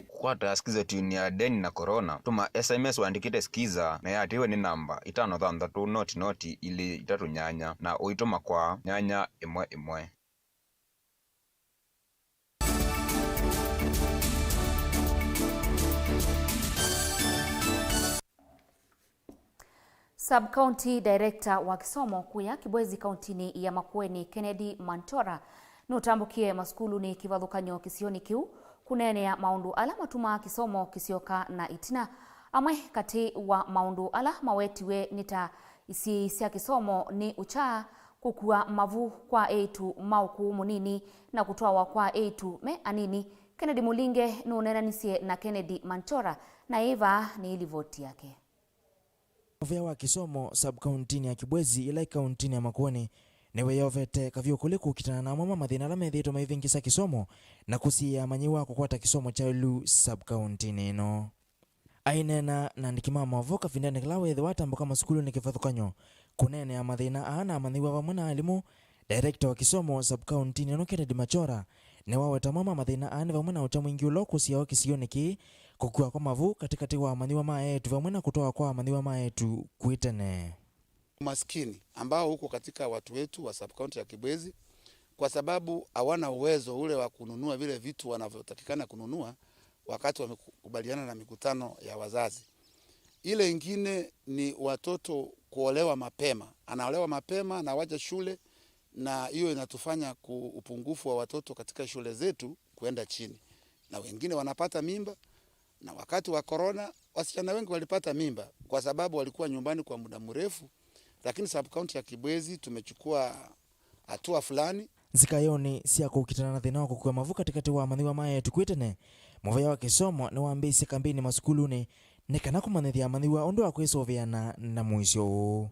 Kwata Skiza Tune ya Deni na Korona. Tũma S M S ũandĩkĩte Skiza na yatĩĩwe nĩ namba itano thanthatũ noti noti ilĩ itatũ nyanya na ũitũma kwa nyanya ĩmwe ĩmwe. Sub-County Director wa kĩsomo kũya Kibwezi kauntinĩ ya Makueni, Kennedy Mantora, nũtambũkie masukulunĩ kĩvathũkany'o kĩsionĩ kĩu kũneenea maũndũ ala matumaa kĩsomo kĩsyoka na ĩtina. Amwe katĩ wa maũndũ ala mawetiwe nĩ ta isiĩĩ sya kĩsomo nĩ ũkyaa, kũkua mavu kwa eĩtu ma ũkũũ mũnini, na kũtwawa kwa eĩtu me anini Kennedy Mulinge nũneenanisye na Kennedy Manchora, na ĩĩ vaa nĩ livoti yake. Mũvĩa wa kĩsomo sub-kauntinĩ ya Kibwezi, ĩla ĩ kauntinĩ ya Makueni, nĩweyovete kavyũkũlĩ kũkitana na amwe ma mathĩna ala methĩĩtwe maivĩngĩsa kĩsomo na kũsiĩĩa amanyĩw'a kũkwata kĩsomo kyaĩlu sub-kauntinĩ ĩno. Aineena na andĩki ma maũvoo kavindanĩ kala weethĩwa atambũka masukulunĩ kĩvathũkany'o kũneenea mathĩna aa na amanyĩw'a vamwe na alimũ, director wa kĩsomo sub-kauntinĩ ĩno Kennedy Machora nĩwaweta amwe ma mathĩna aa nĩ vamwe na ũkya mwingĩ ũla ũkũsĩawa kĩsionĩ kĩĩ, kũkua kwa mavu katĩkatĩ wa amanyĩw'a ma eĩtu vamwe na kũtwawa kwa amanyĩw'a ma eĩtu kwĩ tene. Umaskini ambao uko katika watu wetu wa sub-county ya Kibwezi, kwa sababu hawana uwezo ule wa kununua vile vitu wanavyotakikana kununua wakati wamekubaliana na mikutano ya wazazi. Ile ingine ni watoto kuolewa mapema. Anaolewa mapema, anawacha shule, na hiyo inatufanya ku-, upungufu wa watoto katika shule zetu kuenda chini. Na wengine wanapata mimba, na wakati wa corona, wasichana wengi walipata mimba kwa sababu walikuwa nyumbani kwa muda mrefu, lakini sub-county ya Kibwezi tumechukua hatua fulani. Nzikayonĩ sya kũkitana na thĩna wa kũkua mavu katĩkatĩ wa amanyĩw'a ma eĩtu kwĩ tene, mũvĩa wa kĩsomo nĩwambĩĩisye kambeini masukulunĩ nĩ kana kũmanyĩthya amanyĩw'a ũndũ wa kwĩsũvĩana na mũisyo ũũ.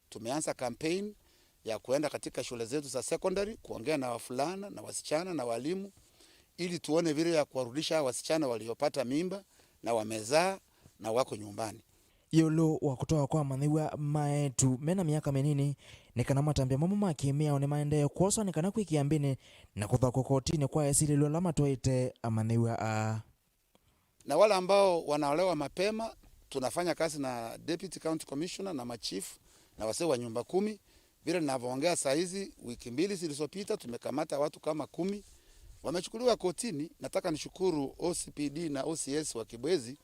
Tumeanza campaign ya kuenda katika shule zetu za secondary, kuongea na wavulana na wasichana na walimu, ili tuone vile ya kuwarudisha hawa wasichana waliopata mimba na wamezaa na wako nyumbani. Ĩũlũ wa kũtwawa kwa amanyĩw'a ma eĩtu mena myaka mĩnini nĩ kana matambya mamwe ma kĩmĩao nĩmaendee kwoswa nĩ kana kwĩkĩa mbĩnĩ na kũthaũkwa kotinĩ kwa esilĩlwa ala matwaĩte amanyĩw'a aa. Na wale ambao wanaolewa mapema, tunafanya kazi na Deputy County Commissioner na machief na wazee wa nyumba kumi. Vile ninavyoongea saa hizi, wiki mbili zilizopita tumekamata watu kama kumi, wamechukuliwa kotini. Nataka nishukuru O C P D na O C S wa Kibwezi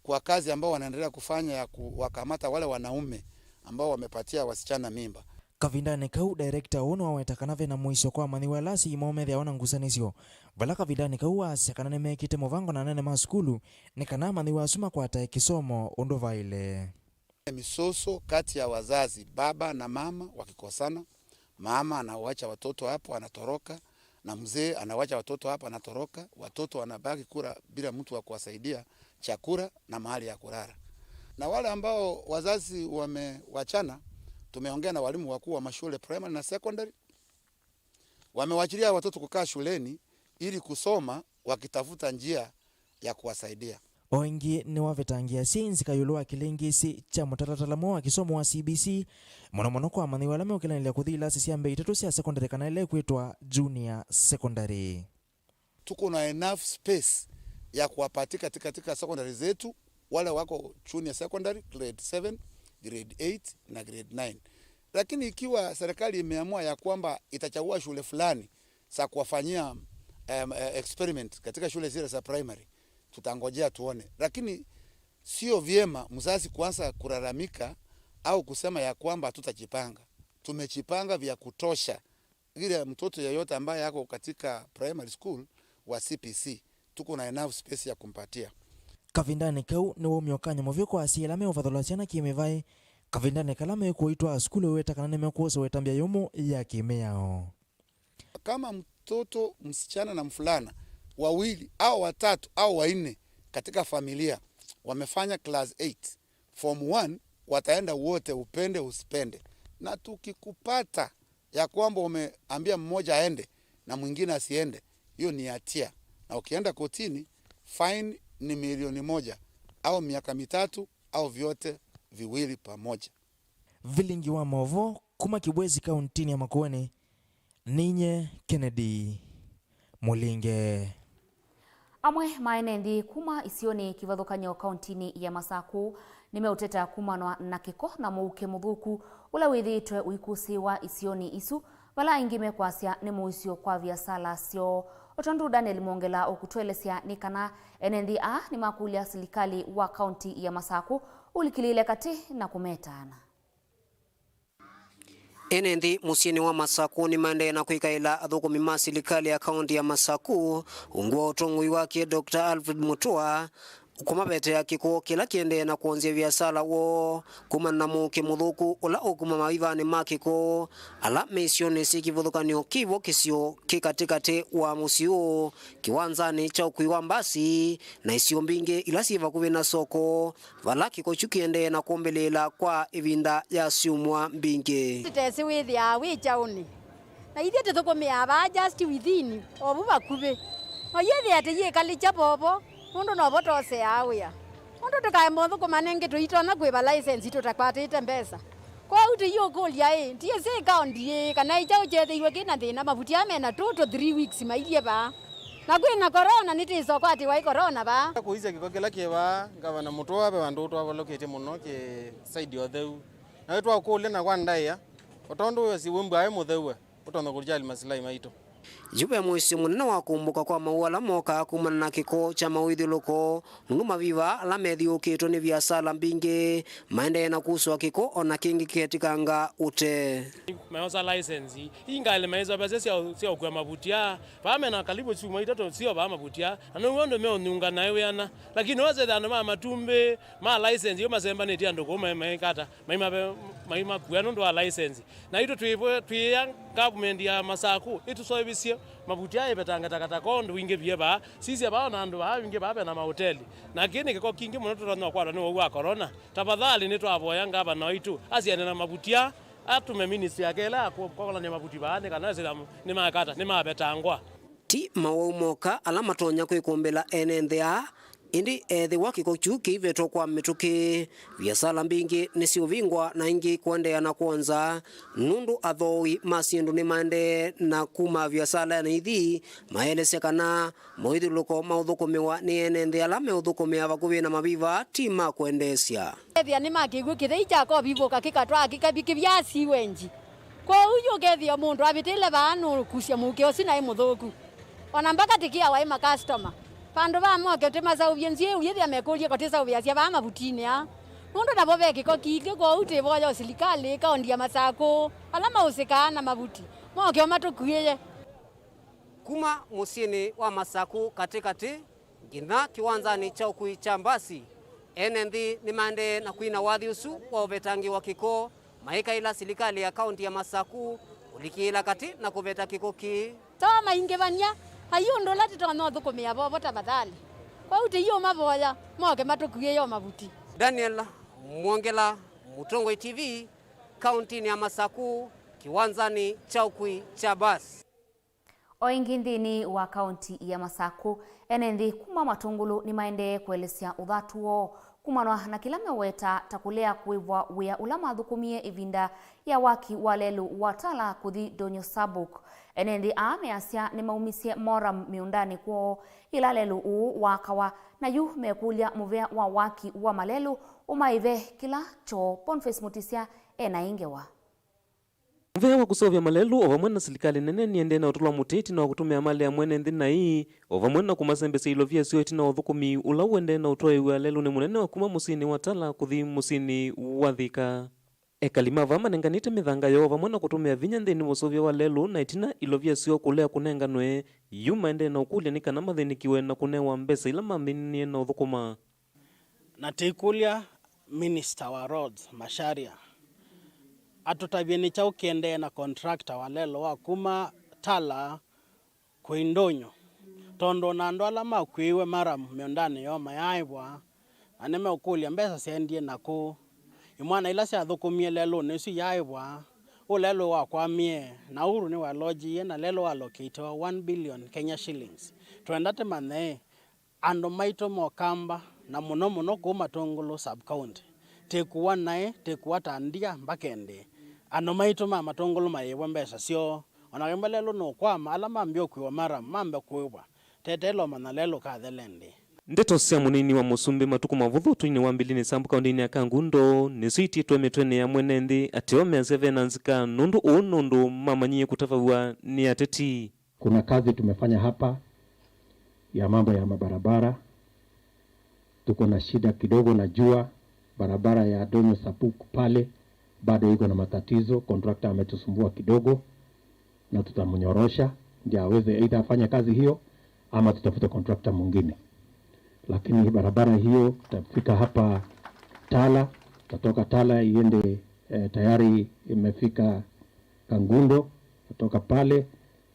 kwa kazi ambao wanaendelea kufanya ya kuwakamata wale wanaume ambao wamepatia wasichana mimba. Kavindanĩ kau, director ũũ nĩwaweta kana ve na mũisyo kwa amanyĩw'a ala asyai moo methĩawa na ngusanĩsyo, vala kavindanĩ kau waasya kana nĩmekĩte mũvango na anene ma sukulu nĩ kana amanyĩw'a asu makwatae kĩsomo ũndũ vaĩle. Misoso kati ya wazazi, baba na mama wakikosana, mama anawacha watoto hapo, anatoroka, na mzee anawacha watoto hapo, anatoroka. Watoto wanabaki kura bila mtu wa kuwasaidia chakula na mahali ya kulala. Na wale ambao wazazi wamewachana, tumeongea na walimu wakuu wa mashule primary na secondary, wamewachilia watoto kukaa shuleni ili kusoma, wakitafuta njia ya kuwasaidia. O ĩngĩ nĩwavetangĩe asyai nzika ĩũlũ wa kĩlĩngĩsĩ kya mũtalatala mweũ wa kĩsomo wa C B C, mũno mũno kwa amanyĩw'a ala meũkĩlanĩlya kũthi ilasi sya mbee itatũ sya sekondalĩ kana ĩla ĩkwĩtwa junior secondary. Tuko na enough space ya kuwapatia katika, katika secondary zetu, wale wako junior secondary, grade seven, grade eight na grade nine. Lakini ikiwa serikali imeamua ya kwamba itachagua shule fulani za kuwafanyia, em, eh, experiment katika shule zile za primary, tutangojea tuone. Lakini sio vyema mzazi kuanza kulalamika au kusema ya kwamba hatutajipanga. Tumejipanga vya kutosha. Ile mtoto yeyote ambaye ako katika primary school wa C P C, tuko na enough space ya kumpatia. Kavindanĩ kau nĩwaumya ũkany'o mũvyũ kwa asyai ala meũvathũla syana kĩ-mĩvaĩ, kavindanĩ kala mekũitwaa sukulu wĩweta kana nĩmekwosewa ĩtambya yũmũ ya kĩmĩao. Kama mtoto msichana na mvulana wawili au watatu au wanne katika familia wamefanya class eight, form one, wataenda wote, upende usipende. Na tukikupata ya kwamba umeambia mmoja aende na mwingine asiende, hiyo ni hatia. Na ukienda kotini, fine ni milioni moja au miaka mitatu au vyote viwili pamoja. Vilingi wa maũvoo kuma Kibwezi kauntinĩ ya Makueni, ninyie Kennedy Mulinge. Amwe ma ene nthĩ kuma isionĩ kĩvathũkany'o kauntinĩ ya Masaku nĩmeũteta kumanwa na kĩko na mũuke mũthũku ũla wĩthĩĩtwe ũikũsĩĩwa isionĩ isu, vala aingĩ mekwasya nĩ mũisyo kwa viasala syoo. O tondũ Daniel Mwongela ũkũtũelesya nĩ kana ene nthĩ aa nĩmakũlya silikalĩ wa kaunti ya Masaku ũlikĩlĩĩle katĩ na kũmetaana. Ene nthĩ mũsyĩnĩ wa Masaku nĩmaendee na kwĩkaĩla athũkũmi ma silikalĩ ya kaunti ya Masaku ungu wa ũtongoi wake Doctor Alfred Mutua, kũmavetea kĩko kĩla kĩendee na kwonzya viasala woo kumana na mũuke mũthũku ũla ũkuma mavivanĩ ma kĩko ala me isionĩ syĩ kĩvathũkany'o kĩvo kĩsio kĩ katĩkatĩ wa mũsyĩ ũũ, kĩwanzanĩ kya ũkui wa mbasi, na isio mbingĩ ila syĩ vakuvĩ na soko, vala kĩko kyu kĩendee na kũmbĩlĩĩla kwa ĩvinda ya syumwa mbingĩ. Tũtesĩ wĩthĩaa wĩ kyaũnĩ. Na ithyĩ tũthũkũmĩaa vaa just within, o vu vakuvĩ. No yĩthĩa atĩ yĩkalĩkya vovo, nũndũ novo twoseaa wĩa. Nũndũ tũkaema ũthũkũma nengĩ tũitonya kũĩva license tũtakwatĩte mbesa. Kwoou tũiũkũlya ĩ, ndiĩsĩ ĩ kaũndi ĩ, kana ĩ kyaũ kyeethĩiwe kĩ na thĩna, mavuti aa mena two to three weeks mailyĩ vaa. Na kwĩna corona, nĩtwĩsa ũkwatĩwa ĩ corona vaa. Kũisya kĩko kĩla kĩ vaa, Ngavana Mũtũa, ve vandũ twavoloketye mũno kĩ side ya ũtheu. Na nĩtwaũkũlya na kwa ndaĩa, o tondũ wĩsĩ wĩmbwa aĩ mũtheu we. Ũtonya kũjali masilai maitũ. Yu ve mũisyo mũnene wa kũmbũka kwa mawau ala mokaa kumana na kĩko kya mawĩthyũlũko, nũndũ maviva ala methiũũkĩtwe nĩ viasala mbingĩ maendee na kusũa kĩko, o na kĩngĩ kĩketikanga ũtee. Mayosa license, ii ngalĩ maisovesya sya, sya ũkua mavutia, vaa mena kalivu syumwa itatũ sio vaa mavutia, na nĩw'o ũndũ meũnyunga naĩ wĩana. Lakini wesethĩa andũ ma matumbĩ, ma license, yu masembanĩtye andũ kũu maĩ, maĩ kata, maimave-, maimakua nũndũ wa license. Naitũ twĩvo-, twĩĩa ngavumenti ya Masaku ĩtũseũvĩsye mavuti aa ĩvetange takataka ũndũ wingĩvie vaa. Sisya vaa ona andũ vaa vingĩ vaa vena mahoteli. Na kĩĩ nĩ kĩko kingĩ mũno tũtonya ũkwatwa nĩ ũwau wa corona. Tafadhali nĩtwavoya ngavana waitũ asiane na mavuti aa, atume ministry yake ĩla ya kũ-, kũkolany'a mavuti vaa nĩ kana ĩsĩla nĩmakata, nĩmavetangwa. Ti mawau moka ala matonya kwĩkũmbĩla ene nthĩ aa, ĩndĩ ethĩwa kĩko kyu kĩivetwa kwa mĩtũkĩ, viasala mbingĩ nĩsiũvingwa na ingĩ kũendeea na kwonza, nũndũ athooi ma syĩndũ nĩmaendee na kuma viasalanĩ ithi maelesya kana mawĩthyũlũlũko maũthũkũmĩwa nĩ ene nthĩ ala meũthũkũmĩa vakuvĩ na maviva ti ma kwendeesya. Ethĩa nĩ ma kĩw'ũ kĩthei kya kovivũka kĩkatwaa kĩkavikĩvya siwenji. Kwoou yu ũkethĩa mũndũ avĩtĩle vaa nũkusya mũuke ũsu naĩ mũthũku. O na mbaka tĩkĩawa ĩ makastoma. Vandũ va moke tĩmaseũvye nzĩa ĩu yĩthĩa mekũlye ko tĩseũvĩasya vaa mavutinĩ aa. Nũndũ navo ve kĩko kingĩ, kwoou twĩvoya o silikalĩ, kaũndi ya Masakũ, ala maũsĩkaa na mavuti, moke o matũkuĩe. Kuma mũsyĩnĩ wa Masakũ katĩkatĩ, nginya kĩwanzanĩ kya ũkui kya mbasi, ene nthĩ nĩmaendee na kwina wathi ũsu wa ũvetangi wa kĩko, maikaĩla silikalĩ ya kaũnti ya Masaku kũlikĩĩla katĩ na kũveta kĩko kĩĩ. Twaamaingĩvany'a, ai ũndũ ũla tũtonya ũthũkũmĩa vovo tafadhali. Kwoou tũiũmavoya moke matũkuĩe o mavuti. Daniel Mwongela, Mũtongoi T V, kaũntinĩ ya Masaku, kĩwanzanĩ kya ũkui kya mbasi. O ĩngĩ nthĩnĩ wa kaũnti ya Masakũ, ene nthĩ kuma Matũngũlũ nĩmaendee kũelesya ũthatu woo kumanwa na kĩla meweta ta kũlea kũĩvwa wĩa ũla mathũkũmie ĩvinda ya waki wa lelũ wa Tala kũthi Donyo Sabuk. Ene nthĩ aa measya nĩmaumisye moram mĩũndanĩ kwoo yĩla lelũ ũũ wakawa, na yu mekũlya mũvea wa waki wa malelũ ũmaĩve kĩla kyoo. Boniface Mutisya ena ĩ ngewa. Mũvea wa kũseũvya malelũ o vamwe na silikalĩ nene nĩendee na ũtũlwa mũtĩ ĩtina wa kũtũmĩa malĩ ya mwene nthĩ naĩ, o vamwe na kũmasembesya ilovia syoo ĩtina wa ũthũkũmi ũla ũendee na ũtwaĩw'a lelũnĩ mũnene wa kuma mũsyĩnĩ wa Tala kũthi mũsyĩnĩ wa Thika. Ekali ma vaa manenganĩte mĩthanga yoo vamwe na kũtũmĩa vinya nthĩnĩ wa ũseũvya wa lelũ, na ĩtina ilovia syoo kũlea kũnenganwe, yu maendee na ũkũlya nĩ kana mathĩnĩkiwe na kũnewa mbesa ila mamininie na ũthũkũma. Na tũikũlya Minister wa Roads, Macharia, atũtavye nĩ kyaũ kĩendee na contractor wa lelũ wa kuma Tala kũi Ndũnyũ, tondũ ona andũ ala makuĩiwe maram mĩũndanĩ yoo mayaaĩvwa, na nĩmeũkũlya mbesa syaendie nakũ. Imwana ila syathũkũmie lelũnĩ ũsu iyaaĩvwa, ũu lelũ wakwamie, na Uhuru nĩwalojie, na lelũ walokĩtiwa one billion Kenya shillings. Twenda tũmanye, andũ maitũ mokamba, na mũno mũno kũu Matũngũlũ sub-county, tĩkũwa naĩ, tĩkũwa ta ndia mbaka ĩndĩ? Andũ maitũ ma Matũngũlũ mayĩvwa mbesa syoo, o na kemba lelũ nũkwama, ala mambie ũkuĩwa maram mambe kũĩvwa, teteela ũmanya lelũ kathele ĩndĩ. Ndeto sya mũnini wa mũsumbĩ matukũ mavũthũ ũtũinĩ wa Mbilinĩ sub-county-inĩ ya Kangundo nĩsyo itĩtwe mĩtwenĩ ya mwene nthĩ, ateo measya vena nzika nũndũ ũũ nũndũ mamanyie kũtavaw'a nĩ ateti. Kuna kazi tumefanya hapa ya mambo ya mabarabara. Tuko na shida kidogo, najua barabara ya Donyo Sabuk pale bado iko na matatizo. Contractor ametusumbua kidogo, na tutamnyorosha ndio aweze either afanye kazi hiyo ama tutafute contractor mwingine. Lakini barabara hiyo itafika hapa Tala, itatoka Tala iende, eh, tayari imefika Kangundo, itatoka pale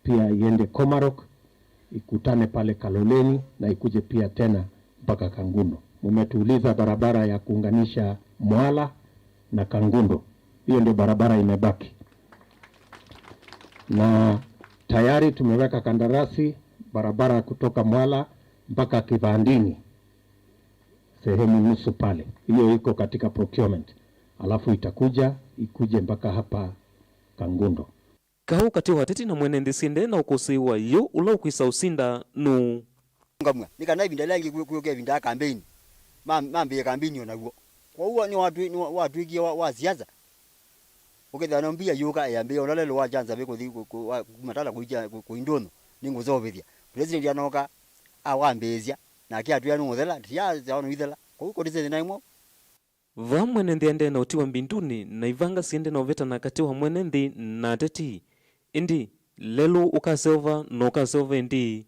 pia iende Komarok, ikutane pale Kaloleni na ikuje pia tena mpaka Kangundo. Mumetuuliza barabara ya kuunganisha Mwala na Kangundo. Hiyo ndio barabara imebaki. Na tayari tumeweka kandarasi barabara kutoka Mwala mpaka Kivandini, sehemu nusu pale. Hiyo iko katika procurement. Alafu itakuja, ikuje mpaka hapa Kangundo. Kaũ katĩ wa ateti na mwene nthĩ syĩ ndee na ũkũsĩĩ wa yu ũla ũkwĩsa ũsinda nũũ? Ngamw'a nĩ kana ĩvinda yĩla yĩngĩ kwĩ- kwĩũka ĩvinda ya kambeini, ma- mambĩĩe kambeini o naw'o. Kwoou nĩwatwĩ- nĩwa- watw'ĩkie wa- wa siasa. Ũkethĩa no mbia yũka yambĩĩa ũla lelũ wa Chanza Bay kũthi kũ- kũ- wa- kuma Tala kũikya kũ- kũi Ndũnyũ, nĩngũseũvĩthya. President anooka awambĩĩsya, nake atwĩa nũũthela, tiasya nũithela. Kwoou kũtĩsĩ thĩna ĩmwe. Vaa mwene nthĩ aendee na ũtiwa mbindunĩ, na ivanga siendee na ũvetana katĩ wa mwene nthĩ na ateti. Ĩndĩ, lelũ ũkaseũva na ũkaseũva ĩndĩ.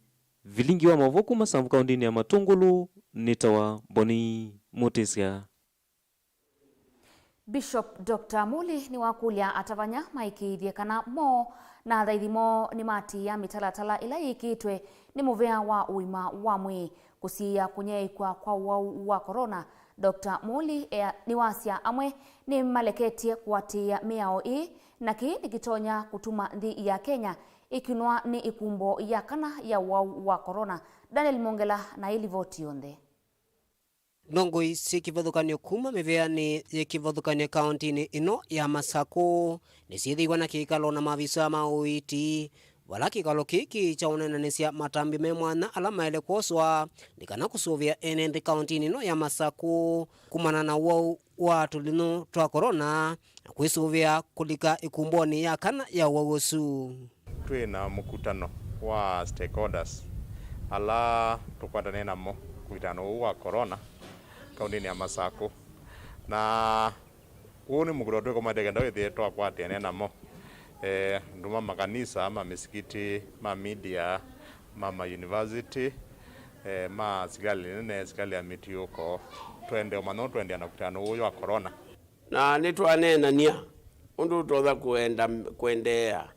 Vilingi wa maũvoo kuma Samvu kaũndĩnĩ ya Matũngũlũ nĩtawa Mboni Mũtĩsya. Bishop Doctor Muli nĩwakũlya atavany'a maĩkĩĩthye kana mo na athaithi moo nĩmaatĩĩa mĩtalatala ĩla yĩkĩĩtwe nĩ mũvea wa ũima wa mwĩĩ kũsiĩĩa kũnyaĩĩkw'a kwa ũwau wa corona. Doctor Muli ea- nĩwasya amwe nĩmaleketye kũatĩĩa mĩao ĩĩ, na kĩĩ nĩkĩtonya kũtuma nthĩ ya Kenya ĩkinwa nĩ ĩkumbo ya kana ya ũwau wa corona. Daniel Mongela na ĩlivoti yonthe. Ndongoi syĩ kĩvathũkany'o kuma mĩveanĩ yĩ kĩvathũkany'o kaũntĩnĩ ĩno ya Masakũ nĩsyĩthĩiwe na kĩkalo na maavisa ma ũiiti, vala kĩkalo kĩĩ kĩĩ kya ũneenanĩsya matambya me mwanya ala maĩle kwoswa nĩ kana kũsũvĩa ene nthĩ kaũntĩnĩ ĩno ya Masakũ kumana na ũwau wa tũlinyũ twa corona na kwĩsũvĩa kũlika ĩkumbonĩ ya kana ya ũwau ũsu. Twĩ na mũkutano wa stakeholders ala tũkwatanĩe namo kũitana ũu wa corona kaũntĩnĩ ya Masakũ. Na ũũ nĩ mũkutano twĩkometye kenda wĩthĩe twakwatĩanĩa namo, eh, andũ ma makanisa, ma mĩsikitĩ, ma media, ma ma university, eh, ma sikalĩ nene, sikalĩ ya mĩtiũko, twende ũmanya ũndũ twendeea na kũkitana ũũ wa corona. Na nĩtwaneenany'a ũndũ tũtonya kũenda kwendeea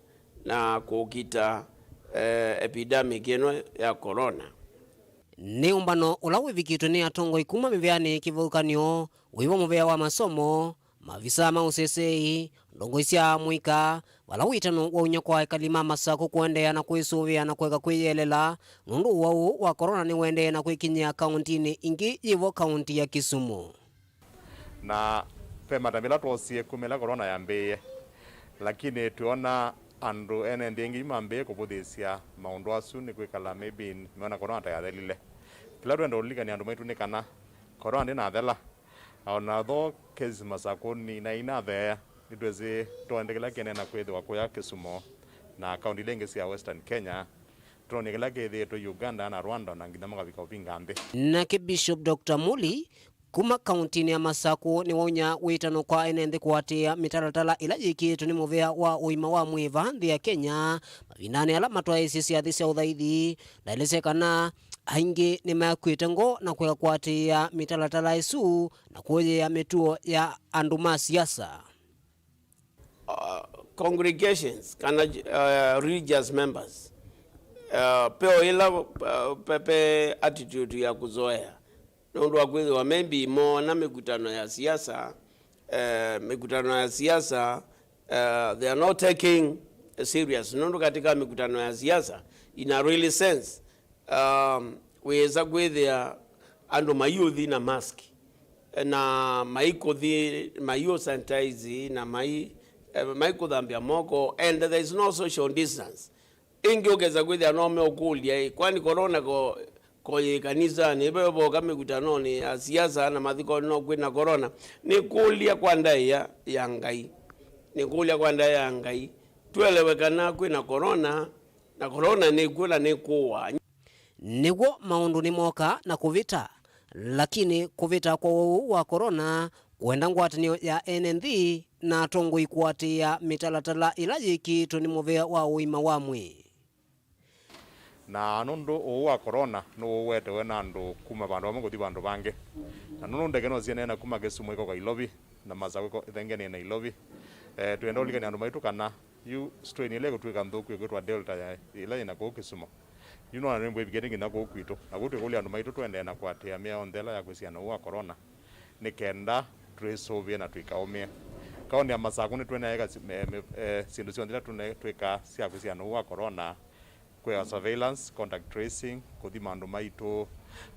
na kũkita, eh, epidemic ĩno ya corona. Nĩ ũmbano ũla wĩvikĩtwe nĩ atongoi kuma mĩveanĩ kĩvathũkany'o wĩvo mũvea wa masomo, maavisa ma ũseseĩ, ndongoi sya amũika, vala wĩtano wauny'a kwa ekali ma Masakũ kũendeea na kwĩsũvĩa na kũeka kwĩyelela nũndũ ũwau wa corona nĩũendee na kwĩkinyĩa kaũntĩnĩ ingĩ yĩvo kaũntĩ ya Kisumu. Na ve matambya ĩla twoosie kuma ĩla corona yambĩĩe, lakini twĩona andũ ene nthĩ ĩngĩ yu mambĩĩe kũvũthĩĩsya maũndũ asu nĩ kwĩkala maybe meona corona ta yathelile. Kĩla twenda ũlilikany'a andũ maitũ nĩ kana corona ndĩnathela, o na though cases Masakũnĩ inainatheea, nĩtwĩsĩ tũende kĩla kĩendeea na kwĩthĩwa kũya Kisumu na kaũntĩ ila ingĩ sya Western Kenya. Tũtonya kĩla kĩthĩĩtwe Uganda na Rwanda na nginya makavika ũvinga nthĩ. Nake Bishop Doctor Muli kuma kaũntĩnĩ ya Masakũ nĩwauny'a wĩtano kwa ene nthĩ kũatĩĩa mĩtalatala ĩla yĩkĩĩtwe nĩ mũvea wa ũima wa mwĩĩ vaa nthĩ ya Kenya mavindanĩ ala matwaĩĩsye syathĩ sya ũthaithi. Ndaelesya kana aingĩ nĩmakw'ĩte ngoo na kũeka kũatĩĩa mĩtalatala ĩsu na kũyĩa mĩtuo ya andũ ma siasa. Uh, congregations kana, uh, religious members, uh, peo ĩla, uh, pe, pe attitude ya kũzoea nũndũ wa kwĩthĩwa maybe moona mĩkutano ya siasa, uh, mĩkutano ya siasa, uh, they are not taking serious nũndũ katika mĩkutano ya siasa in a really sense, um, wĩĩsa kwĩthĩa andũ maiũthi na mask, na maikũthi, maiũsanitize, na mai, eh, maikũthambya moko, and there is no social distance. Ĩngĩ ũkesa kwĩthĩa no meũkũlya, "Ĩ, kwani corona ko, ko yĩ kanisanĩ, ve voka mĩkutanonĩ ya siasa na mathikonĩ no kwĩna corona?" Nĩ kũlya kwa ndaĩa ya Ngai. Nĩ kũlya kwa ndaĩa ya Ngai. Twelewe kana kwĩna corona, na corona nĩ kw'o na nĩ kũaa. Nĩw'o maũndũ nĩmoka na kũvĩta, lakini kũvĩta kwa ũwau wa corona kũenda ngwatanĩo ya ene nthĩ na atongoi kũatĩĩa mĩtalatala ĩla yĩkĩĩtwe nĩ mũvea wa ũima wa mwĩĩ. Na nũndũ ũũ wa corona nũũwetewe na andũ kuma vandũ vamwe kũthi vandũ vangĩ. Na nũndũ ndeke no sienee na kuma Kisumu ikoka Ilovi, na Masakũ iko- ithengene na Ilovi. Eh, twenda ũlikania andũ maitũ kana yu strain ĩla ĩkũtwĩka nthũku ĩkwĩtwa Delta ya ĩla yĩna kũu Kisumu. Yu nona nĩmbwĩvikĩte nginya kũu kwitũ. Na kũu twĩkũlya andũ maitũ tũendee na kũatĩĩa mĩao yonthe ĩla ya kwĩsĩana ũũ wa corona, nĩ kenda twĩsũvĩe na tũikaũmĩe. Kaũntĩ ya Masakũ nĩtũendeea ĩka si- me- me- eh, syĩndũ syonthe ila tũne- twĩkaa sya kwĩsĩana ũũ wa corona, kwĩka surveillance, contact tracing, kũthima andũ maitũ,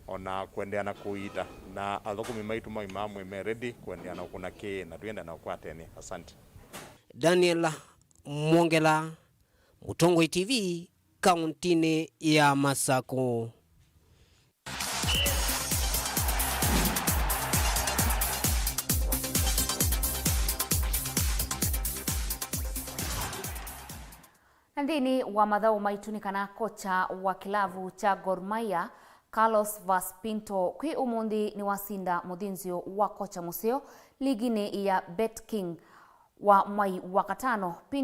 o na kũendeea na kũiita. Na athũkũmi maitũ maima amwe me ready kũendeea na kũkũna kĩĩ, na tũiendeea na kũkwatene. Asante. Daniel Mwongela, Mũtongoi T V, kaũntĩnĩ ya Masakũ. Na nthĩnĩ wa mathaũ maitũ nĩ kana kocha wa kĩlavu kya Gor Mahia, Carlos Vaz Pinto, kwĩ ũmũnthĩ nĩwasinda mũthĩnzĩo wa kocha mũseo liginĩ ya BetKing wa mwai wa katano. Pinto